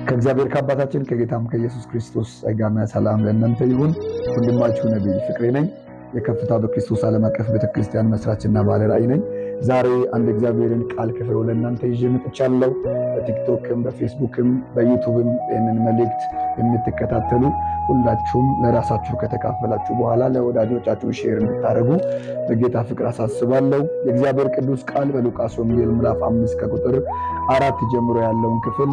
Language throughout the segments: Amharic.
ከእግዚአብሔር ከአባታችን ከጌታም ከኢየሱስ ክርስቶስ ጸጋና ሰላም ለእናንተ ይሁን። ወንድማችሁ ነቢይ ፍቅሬ ነኝ። የከፍታ በክርስቶስ ዓለም አቀፍ ቤተክርስቲያን መስራችና ባለ ራእይ ነኝ። ዛሬ አንድ እግዚአብሔርን ቃል ክፍል ወደ እናንተ ይዤ መጥቻለሁ። በቲክቶክም በፌስቡክም በዩቱብም ይህንን መልእክት የምትከታተሉ ሁላችሁም ለራሳችሁ ከተካፈላችሁ በኋላ ለወዳጆቻችሁ share እንድታደርጉ በጌታ ፍቅር አሳስባለሁ። የእግዚአብሔር ቅዱስ ቃል በሉቃስ ወንጌል ምዕራፍ 5 ከቁጥር 4 ጀምሮ ያለውን ክፍል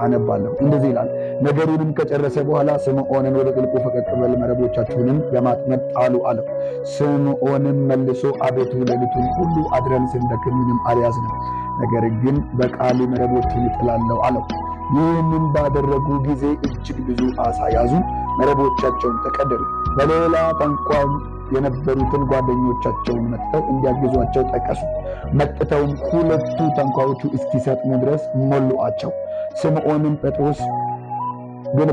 አነባለሁ። እንደዚህ ይላል። ነገሩንም ከጨረሰ በኋላ ስምዖንን "ወደ ጥልቁ ፈቀቅ በል፣ መረቦቻችሁንም ለማጥመድ ጣሉ" አለው። ስምዖንም መልሶ "አቤቱ፣ ሌሊቱን ሁሉ አድረን ስንደክም ምንም አልያዝንም፣ ነገር ግን በቃልህ መረቦቹን እጥላለሁ" አለው። ይህንን ባደረጉ ጊዜ እጅግ ብዙ ዓሣ ያዙ፣ መረቦቻቸውም ተቀደዱ። በሌላ ታንኳም የነበሩትን ጓደኞቻቸውን መጥተው እንዲያግዟቸው ጠቀሱ። መጥተውም ሁለቱ ታንኳዎቹ እስኪሰጥሙ ድረስ ሞሉአቸው። ስምዖን ጴጥሮስ ግን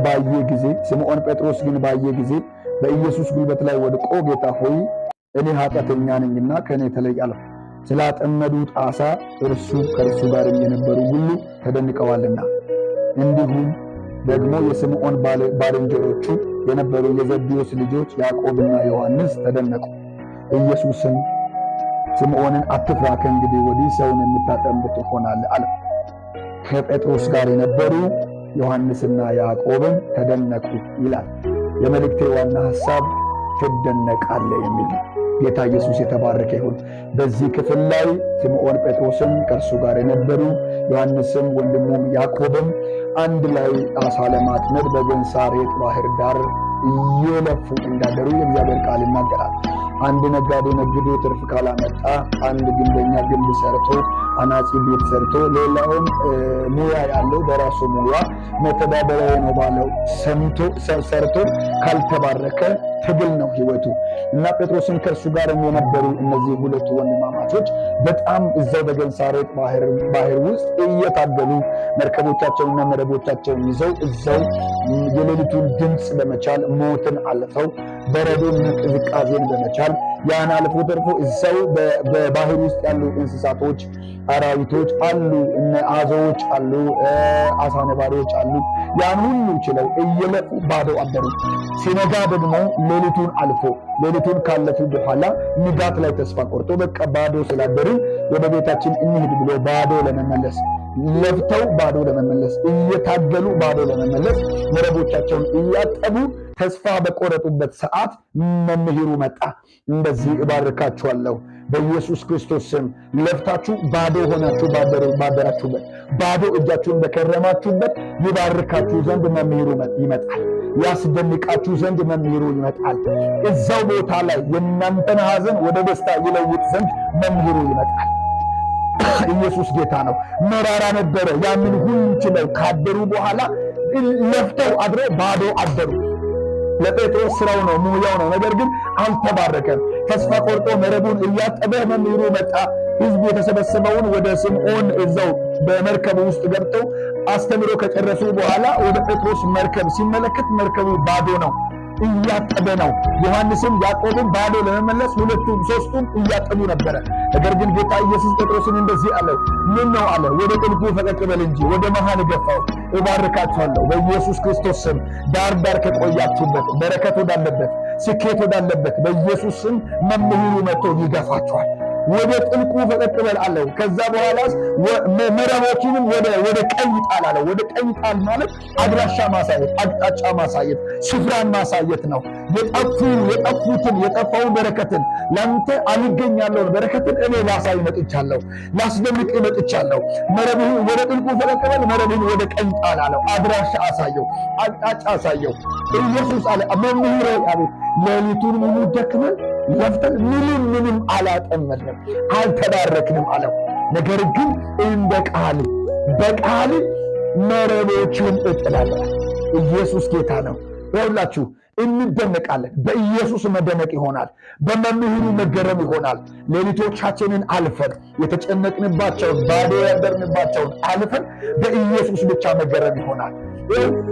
ባየ ጊዜ በኢየሱስ ጉልበት ላይ ወድቆ "ጌታ ሆይ፣ እኔ ኃጢአተኛ ነኝና ከእኔ ተለይ" አለው። ስላጠመዱት ዓሣ እርሱ ከእርሱ ጋርም የነበሩ ሁሉ ተደንቀዋልና። እንዲሁም ደግሞ የስምዖን ባልንጀሮቹ የነበሩ የዘብዴዎስ ልጆች ያዕቆብና ዮሐንስ ተደነቁ። ኢየሱስም ስምዖንን "አትፍራ፣ ከእንግዲህ ወዲህ ሰውን የምታጠምድ ትሆናለህ" አለው። ከጴጥሮስ ጋር የነበሩ ዮሐንስና ያዕቆብም ተደነቁ ይላል። የመልእክቴ ዋና ሐሳብ "ትደነቃለህ" የሚል ነው። ጌታ ኢየሱስ የተባረከ ይሁን። በዚህ ክፍል ላይ ስምዖን ጴጥሮስም ከእርሱ ጋር የነበሩ ዮሐንስም ወንድሙም ያዕቆብም አንድ ላይ ዓሣ ለማጥመድ በገንሳሬጥ ባህር ዳር እየለፉ እንዳደሩ የእግዚአብሔር ቃል ይናገራል። አንድ ነጋዴ ነግዶ ትርፍ ካላመጣ፣ አንድ ግንበኛ ግንብ ሰርቶ፣ አናጺ ቤት ሰርቶ፣ ሌላውም ሙያ ያለው በራሱ ሙያ መተዳደሪያ ነው ባለው ሰምቶ ሰርቶ ካልተባረከ ትግል ነው ህይወቱ። እና ጴጥሮስም ከእርሱ ጋርም የነበሩ እነዚህ ሁለቱ ወንድማማቾች በጣም እዛው በገንሳሬጥ ባህር ውስጥ እየታገሉ መርከቦቻቸውንና መረቦቻቸውን ይዘው እዛው የሌሊቱን ድምፅ በመቻል ሞትን አልፈው፣ በረዶን ቅዝቃዜን በመቻል፣ ያን አልፎ ተርፎ እዛው በባህር ውስጥ ያሉ እንስሳቶች፣ አራዊቶች አሉ፣ እነ አዞዎች አሉ፣ አሳ ነባሪዎች አሉ። ያን ሁሉ ችለው እየለፉ ባዶ አደሩ። ሲነጋ ደግሞ ሌሊቱን አልፎ ሌሊቱን ካለፉ በኋላ ንጋት ላይ ተስፋ ቆርጦ በቃ ባዶ ስላደርን ወደ ቤታችን እንሂድ ብሎ ባዶ ለመመለስ፣ ለፍተው ባዶ ለመመለስ፣ እየታገሉ ባዶ ለመመለስ፣ መረቦቻቸውን እያጠቡ ተስፋ በቆረጡበት ሰዓት መምህሩ መጣ። እንደዚህ እባርካችኋለሁ በኢየሱስ ክርስቶስ ስም። ለፍታችሁ ባዶ ሆናችሁ ባደራችሁበት፣ ባዶ እጃችሁን በከረማችሁበት ይባርካችሁ ዘንድ መምህሩ ይመጣል። ያስደንቃችሁ ዘንድ መምህሩ ይመጣል። እዛው ቦታ ላይ የእናንተን ሐዘን ወደ ደስታ ይለውጥ ዘንድ መምህሩ ይመጣል። ኢየሱስ ጌታ ነው። መራራ ነበረ። ያንን ሁሉ ችለው ካደሩ በኋላ ለፍተው አድረው ባዶ አደሩ። ለጴጥሮስ ስራው ነው፣ ሙያው ነው። ነገር ግን አልተባረከም። ተስፋ ቆርጦ መረቡን እያጠበ መምህሩ መጣ። ህዝቡ የተሰበሰበውን ወደ ስምዖን እዛው በመርከቡ ውስጥ ገብተው አስተምሮ ከጨረሱ በኋላ ወደ ጴጥሮስ መርከብ ሲመለከት መርከቡ ባዶ ነው፣ እያጠበ ነው። ዮሐንስም ያዕቆብም ባዶ ለመመለስ ሁለቱም ሶስቱም እያጠቡ ነበረ። ነገር ግን ጌታ ኢየሱስ ጴጥሮስን እንደዚህ አለው፣ "ምን ነው?" አለ፣ "ወደ ጥልቁ ፈቀቅ በል እንጂ።" ወደ መሃል ገፋው። እባርካችኋለሁ በኢየሱስ ክርስቶስ ስም። ዳር ዳር ከቆያችሁበት በረከት ወዳለበት፣ ስኬት ወዳለበት በኢየሱስ ስም መምህሩ መጥቶ ይገፋችኋል። "ወደ ጥልቁ ፈቀቅ በል" አለው። ከዛ በኋላ "መረቦችንም ወደ ቀኝ ጣል" አለው። ወደ ቀኝ ጣል ማለት አድራሻ ማሳየት፣ አቅጣጫ ማሳየት፣ ስፍራን ማሳየት ነው። የጠፉትን፣ የጠፋውን በረከትን፣ ለአንተ አልገኝ ያለውን በረከትን እኔ ላሳይ መጥቻለሁ፣ ላስደንቅ መጥቻለሁ። "መረብህን ወደ ጥልቁ ፈቀቅ በል፣ መረብህን ወደ ቀኝ ጣል" አለው። አድራሻ አሳየው፣ አቅጣጫ አሳየው። ኢየሱስ አለ፣ "መምህር፣ አቤት፣ ሌሊቱን ሙሉ ደክመን ለፍተን ምንም ምንም አላጠመድንም፣ አልተባረክንም" አለው። "ነገር ግን እንደ ቃልህ፣ በቃልህ መረቦችን እጥላለሁ።" ኢየሱስ ጌታ ነው። ይኸውላችሁ እንደነቃለን። በኢየሱስ መደነቅ ይሆናል። በመምህሩ መገረም ይሆናል። ሌሊቶቻችንን አልፈን፣ የተጨነቅንባቸውን፣ ባዶ ያደርንባቸውን አልፈን በኢየሱስ ብቻ መገረም ይሆናል።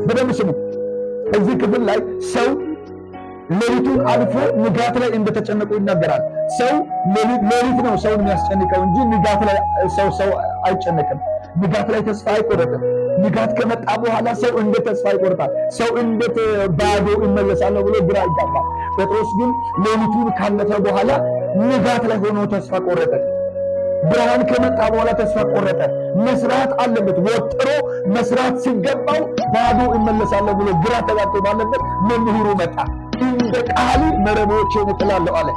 በደንብ ስሙ። እዚህ ክፍል ላይ ሰው ሌሊቱን አልፎ ንጋት ላይ እንደተጨነቁ ይናገራል። ሰው ሌሊት ነው ሰውን የሚያስጨንቀው እንጂ ንጋት ላይ ሰው ሰው አይጨነቅም። ንጋት ላይ ተስፋ አይቆረጥም። ንጋት ከመጣ በኋላ ሰው እንዴት ተስፋ ይቆርጣል? ሰው እንዴት ባዶ እመለሳለሁ ብሎ ግራ ይጋባል። ጴጥሮስ ግን ሌሊቱን ካለፈ በኋላ ንጋት ላይ ሆኖ ተስፋ ቆረጠ። ብርሃን ከመጣ በኋላ ተስፋ ቆረጠ። መስራት አለበት። ወጥሮ መስራት ሲገባው ባዶ እመለሳለሁ ብሎ ግራ ተጋብቶ ባለበት መምህሩ መጣ። እንደ ቃሉ መረቦቼን እጥላለሁ አለ።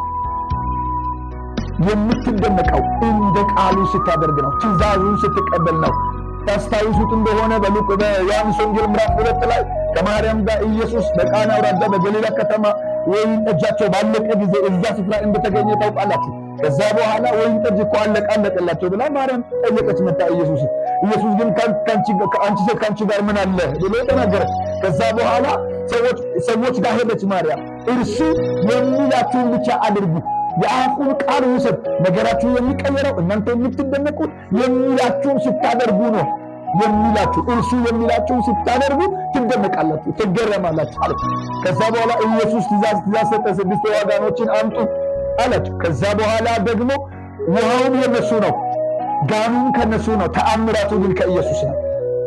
የምትደነቀው እንደ ቃሉ ስታደርግ ነው። ትእዛዙን ስትቀበል ነው። ታስታውሱት እንደሆነ በዮሐንስ ወንጌል ምዕራፍ 2 ላይ ከማርያም ጋር ኢየሱስ በቃና አውራጃ በገሊላ ከተማ ወይን ጠጃቸው ባለቀ ጊዜ እዛ ስፍራ እንደተገኘ ታውቃላችሁ። ከዛ በኋላ ወይን ጠጅ እኮ አለቀ አለቀላቸው ብላ ማርያም ጠየቀች መጣ ኢየሱስ። ኢየሱስ ግን ከአንቺ ሴት ከአንቺ ጋር ምን አለ ብሎ ተናገረ። ከዛ በኋላ ሰዎች ጋር ሄደች ማርያም። እርሱ የሚላችሁን ብቻ አድርጉ፣ የአፉን ቃል ውሰድ። ነገራችሁ የሚቀየረው እናንተ የምትደነቁት የሚላችሁን ስታደርጉ ነው። የሚላችሁ እርሱ የሚላችሁን ስታደርጉ ትደነቃላችሁ፣ ትገረማላችሁ አለ። ከዛ በኋላ ኢየሱስ ትእዛዝ ሰጠ። 6 ዋጋኖችን አምጡ አላቸው። ከዛ በኋላ ደግሞ ውሃውን የነሱ ነው፣ ጋኑን ከነሱ ነው፣ ተአምራቱ ግን ከኢየሱስ ነው።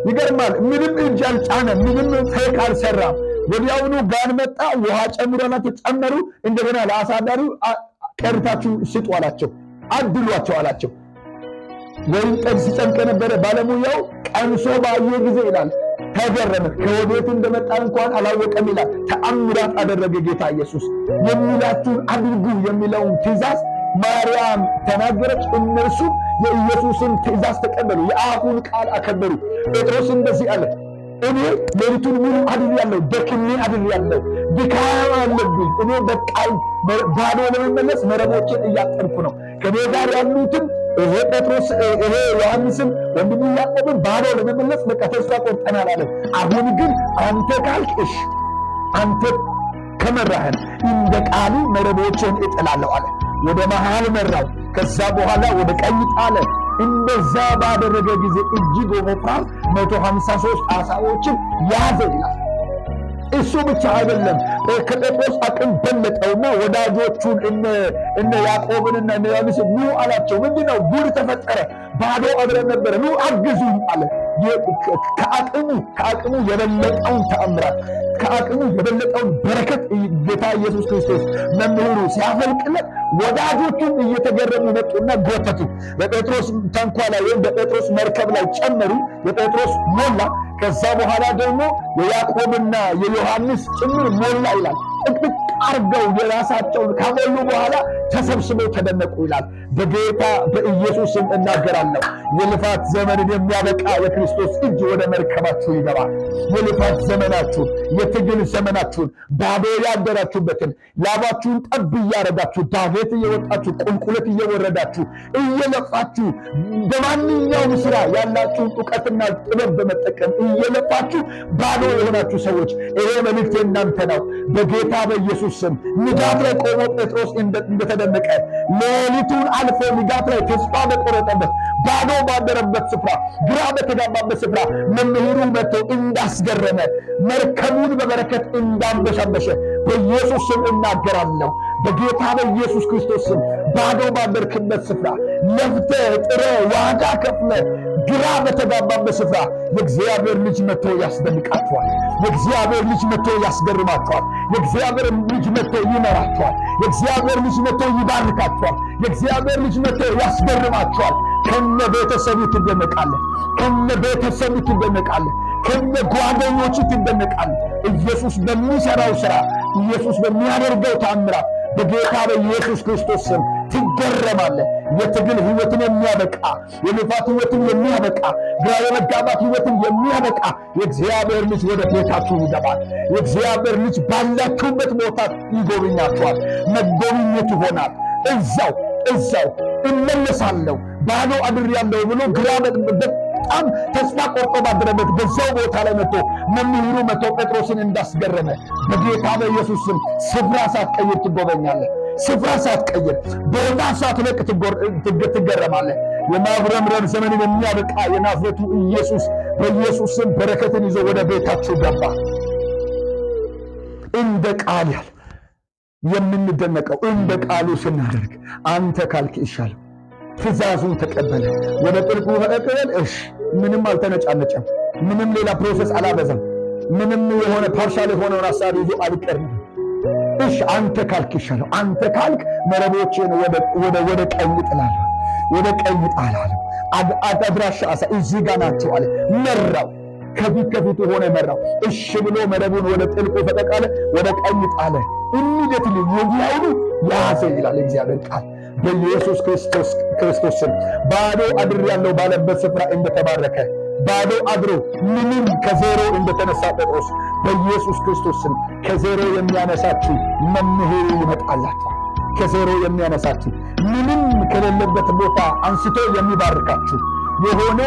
ይገርማል። ምንም እጅ አልጫነ፣ ምንም fake አልሰራም። ወዲያውኑ ጋን መጣ፣ ውሃ ጨምሮላቸው ጨመሩ። እንደገና ለአሳዳሪው ቀርታችሁ ስጡ አላቸው፣ አድሏቸው አላቸው። ወይን ጠጅ ሲጨምቅ የነበረ ባለሙያው ቀምሶ ባየ ጊዜ ይላል ተገረመ። ከወዴት እንደመጣ እንኳን አላወቀም ይላል። ተአምራት አደረገ ጌታ ኢየሱስ። የሚላችሁን አድርጉ የሚለውን ትእዛዝ ማርያም ተናገረች። እነርሱ የኢየሱስን ትእዛዝ ተቀበሉ፣ የአፉን ቃል አከበሩ። ጴጥሮስ እንደዚህ አለ፣ እኔ ሌሊቱን ሙሉ አድሬያለሁ፣ ደክሜ አድሬያለሁ፣ ድካም አለብኝ። እኔ በቃኝ፣ ባዶ ለመመለስ መረቦችን እያጠብኩ ነው። ከኔ ጋር ያሉትም ይሄ ጴጥሮስ ይሄ ዮሐንስም ወንድሙ ያዕቆብም ባዶ ለመመለስ በቃ ተስፋ ቆርጠናል አለ። አሁን ግን አንተ ካልክ እሺ፣ አንተ ከመራህን እንደ ቃሉ መረቦችን እጥላለሁ አለ። ወደ መሃል መራው። ከዛ በኋላ ወደ ቀኝ ጣለ። እንደዛ ባደረገ ጊዜ እጅግ ወፍራም 153 ዓሣዎችን ያዘ ይላል። እሱ ብቻ አይደለም፣ ከጴጥሮስ አቅም በለጠውና ወዳጆቹን እነ ያዕቆብንና እነ ዮሐንስን ኑ አላቸው። ምንድነው ጉድ ተፈጠረ፣ ባዶ አድረን ነበረ፣ ኑ አግዙኝ አለ። ከአቅሙ የበለጠውን ተአምራት፣ ከአቅሙ የበለጠውን በረከት ጌታ ኢየሱስ ክርስቶስ መምህሩ ሲያፈልቅለት ወዳጆቹም እየተገረሙ መጡና ጎተቱ። በጴጥሮስ ታንኳ ላይ ወይም በጴጥሮስ መርከብ ላይ ጨመሩ። የጴጥሮስ ሞላ። ከዛ በኋላ ደግሞ የያዕቆብና የዮሐንስ ጭምር ሞላ ይላል። ጥቅጥቅ አርገው የራሳቸውን ከሞሉ በኋላ ተሰብስበው ተደነቁ ይላል። በጌታ በኢየሱስ ስም እናገራለሁ፣ የልፋት ዘመንን የሚያበቃ የክርስቶስ እጅ ወደ መርከባችሁ ይገባል። የልፋት ዘመናችሁን፣ የትግል ዘመናችሁን፣ ባዶ ያደራችሁበትን ላባችሁን ጠብ እያረጋችሁ፣ ዳገት እየወጣችሁ፣ ቁልቁለት እየወረዳችሁ፣ እየለፋችሁ፣ በማንኛውም ስራ ያላችሁን እውቀትና ጥበብ በመጠቀም እየለፋችሁ ባዶ የሆናችሁ ሰዎች ይሄ መልእክት የእናንተ ነው። በጌታ በኢየሱስ ስም ንጋት ላይ ቆሞ ጴጥሮስ እንደተደነቀ ሌሊቱን አልፎ ንጋት ላይ ተስፋ በቆረጠበት ባዶ ባደረበት ስፍራ ግራ በተጋባበት ስፍራ መምህሩ መጥቶ እንዳስገረመ መርከቡን በበረከት እንዳንበሻበሸ በኢየሱስ ስም እናገራለሁ። በጌታ በኢየሱስ ክርስቶስ ስም ባዶ ባደርክበት ስፍራ ለፍተህ ጥረህ ዋጋ ከፍለህ ግራ በተጋባበት ስፍራ የእግዚአብሔር ልጅ መጥቶ ያስደንቃችኋል። የእግዚአብሔር ልጅ መጥቶ ያስገርማችኋል። የእግዚአብሔር ልጅ መጥቶ ይመራችኋል። የእግዚአብሔር ልጅ መጥቶ ይባርካችኋል። የእግዚአብሔር ልጅ መጥቶ ያስገርማችኋል። ከነ ቤተሰቡ ትደነቃለህ። ከነ ቤተሰቡ ትደነቃለህ። ከነ ጓደኞቹ ትደነቃለህ። ኢየሱስ በሚሰራው ስራ፣ ኢየሱስ በሚያደርገው ተአምራት በጌታ በኢየሱስ ክርስቶስ ስም ትገረማለህ። የትግል ህይወትን የሚያበቃ፣ የልፋት ህይወትን የሚያበቃ፣ ግራ የመጋባት ህይወትን የሚያበቃ የእግዚአብሔር ልጅ ወደ ቤታችሁ ይገባል። የእግዚአብሔር ልጅ ባላችሁበት ቦታ ይጎብኛችኋል። መጎብኘት ይሆናል። እዛው እዛው እመለሳለሁ ባዶ አድሬያለሁ ብሎ ግራ በጣም ተስፋ ቆርጦ ባደረበት በዛው ቦታ ላይ መጥቶ መምህሩ መጥቶ ጴጥሮስን እንዳስገረመ በጌታ በኢየሱስ ስም ስፍራ ሳትቀይር ትጎበኛለህ። ስፍራ ሳትቀይር፣ ቦታ ሳትለቅ ትገረማለህ። የማጉረምረም ዘመንን የሚያበቃ የናዝሬቱ ኢየሱስ በኢየሱስ ስም በረከትን ይዞ ወደ ቤታችሁ ገባ። እንደ ቃል ያል የምንደነቀው እንደ ቃሉ ስናደርግ አንተ ካልክ ይሻል። ትእዛዙን ተቀበለ። ወደ ጥልቁ ፈቀቅ በል እሺ። ምንም አልተነጫነጨም። ምንም ሌላ process አላበዛም። ምንም የሆነ partial የሆነውን ሀሳብ ይዞ አልቀርም። እሺ አንተ ካልክ ይሻለው፣ አንተ ካልክ መረቦችን ወደ ቀኝ ጥላለሁ፣ ወደ ቀኝ ጣላለሁ። አድራሻ አሳ እዚህ ጋር ናቸው አለ። መራው፣ ከፊት ከፊቱ ሆነ መራው። እሺ ብሎ መረቡን ወደ ጥልቁ ፈቀቅ አለ፣ ወደ ቀኝ ጣለ። Immediately ወዲያውኑ ያዘ ይላል እግዚአብሔር ቃል። በኢየሱስ ክርስቶስ ስም ባዶ አድሬያለሁ ባለበት ስፍራ እንደተባረከ፣ ባዶ አድሮ ምንም ከዜሮ እንደተነሳ ጴጥሮስ፣ በኢየሱስ ክርስቶስ ስም ከዜሮ የሚያነሳችሁ መምህሩ ይመጣላችኋል። ከዜሮ የሚያነሳችሁ፣ ምንም ከሌለበት ቦታ አንስቶ የሚባርካችሁ የሆነ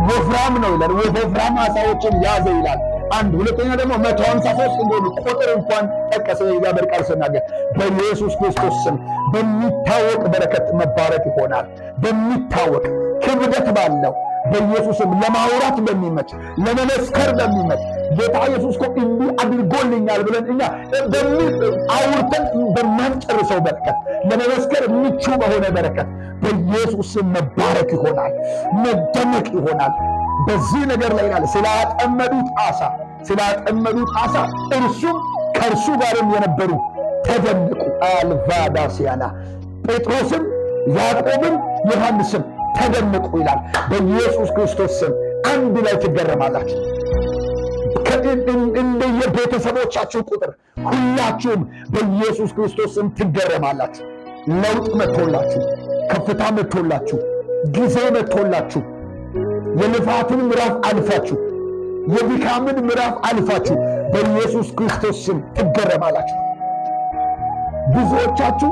ወፍራም ነው ይላል። ወፍራም ዓሣዎችን ያዘ ይላል። አንድ ሁለተኛ ደግሞ 153 እንደሆኑ ቁጥር እንኳን ጠቀሰ የእግዚአብሔር ቃል ስናገር። በኢየሱስ ክርስቶስ ስም በሚታወቅ በረከት መባረክ ይሆናል። በሚታወቅ ክብደት ባለው፣ በኢየሱስም ለማውራት በሚመች፣ ለመመስከር በሚመች፣ ጌታ ኢየሱስ እኮ እንዲህ አድርጎልኛል ብለን እኛ አውርተን በማንጨርሰው በረከት፣ ለመመስከር ምቹ በሆነ በረከት በኢየሱስ ስም መባረክ ይሆናል፣ መደነቅ ይሆናል። በዚህ ነገር ላይ ይላል ስላጠመዱት ዓሣ እርሱም ከእርሱ ጋርም የነበሩ ተደነቁ። አልቫዳሲያና ጴጥሮስም ያዕቆብም ዮሐንስም ተደነቁ ይላል። በኢየሱስ ክርስቶስ ስም አንድ ላይ ትገረማላችሁ። እንደየቤተሰቦቻችሁ ቁጥር ሁላችሁም በኢየሱስ ክርስቶስ ስም ትገረማላችሁ። ለውጥ መጥቶላችሁ፣ ከፍታ መጥቶላችሁ፣ ጊዜ መጥቶላችሁ፣ የልፋትን ምዕራፍ አልፋችሁ፣ የድካምን ምዕራፍ አልፋችሁ በኢየሱስ ክርስቶስ ስም ትገረማላችሁ። ብዙዎቻችሁ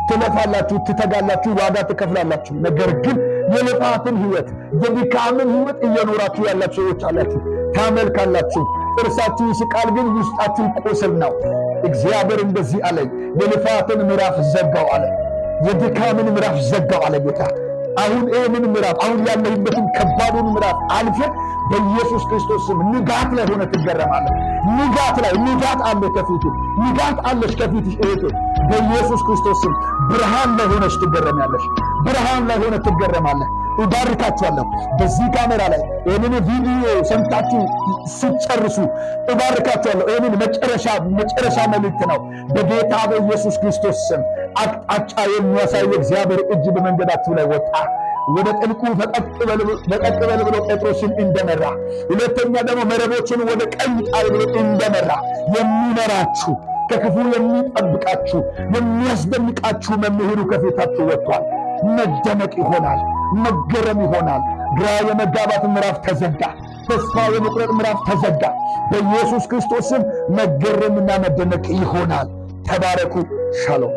ትለፋላችሁ፣ ትተጋላችሁ፣ ዋጋ ትከፍላላችሁ። ነገር ግን የልፋትን ህይወት፣ የድካምን ህይወት እየኖራችሁ ያላችሁ ሰዎች አላችሁ። ታመልካላችሁ፣ ጥርሳችሁ ይስቃል፣ ግን ውስጣችሁ ቁስል ነው። እግዚአብሔር እንደዚህ አለኝ፣ የልፋትን ምዕራፍ ዘጋው አለ። የድካምን ምዕራፍ ዘጋው አለ ጌታ። አሁን ይህንን ምዕራፍ፣ አሁን ያለህበትን ከባዱን ምዕራፍ አልፈህ በኢየሱስ ክርስቶስ ስም ንጋት ላይ ሆነህ ትገረማለህ። ንጋት ላይ፣ ንጋት አለ ከፊቱ፣ ንጋት አለች ከፊትሽ እህቴ። በኢየሱስ ክርስቶስ ስም ብርሃን ላይ ሆነሽ ትገረሚያለሽ። ብርሃን ላይ ሆነህ ትገረማለህ። እባርካችኋለሁ። በዚህ ካሜራ ላይ ይህንን ቪዲዮ ሰምታችሁ ስትጨርሱ እባርካችኋለሁ። ይህንን መጨረሻ መጨረሻ መልእክት ነው። በጌታ በኢየሱስ ክርስቶስ ስም አቅጣጫ የሚያሳይ እግዚአብሔር እጅ በመንገዳችሁ ላይ ወጣ። ወደ ጥልቁ ፈቀቅ በል ብሎ ጴጥሮስን እንደመራ፣ ሁለተኛ ደግሞ መረቦችን ወደ ቀኝ ጣል ብሎ እንደመራ፣ የሚመራችሁ፣ ከክፉ የሚጠብቃችሁ፣ የሚያስደንቃችሁ መምህሩ ከፊታችሁ ወጥቷል። መደነቅ ይሆናል፣ መገረም ይሆናል። ግራ የመጋባት ምዕራፍ ተዘጋ። ተስፋ የመቁረጥ ምዕራፍ ተዘጋ። በኢየሱስ ክርስቶስ ስም መገረምና መደነቅ ይሆናል። ተባረኩ። ሻሎም።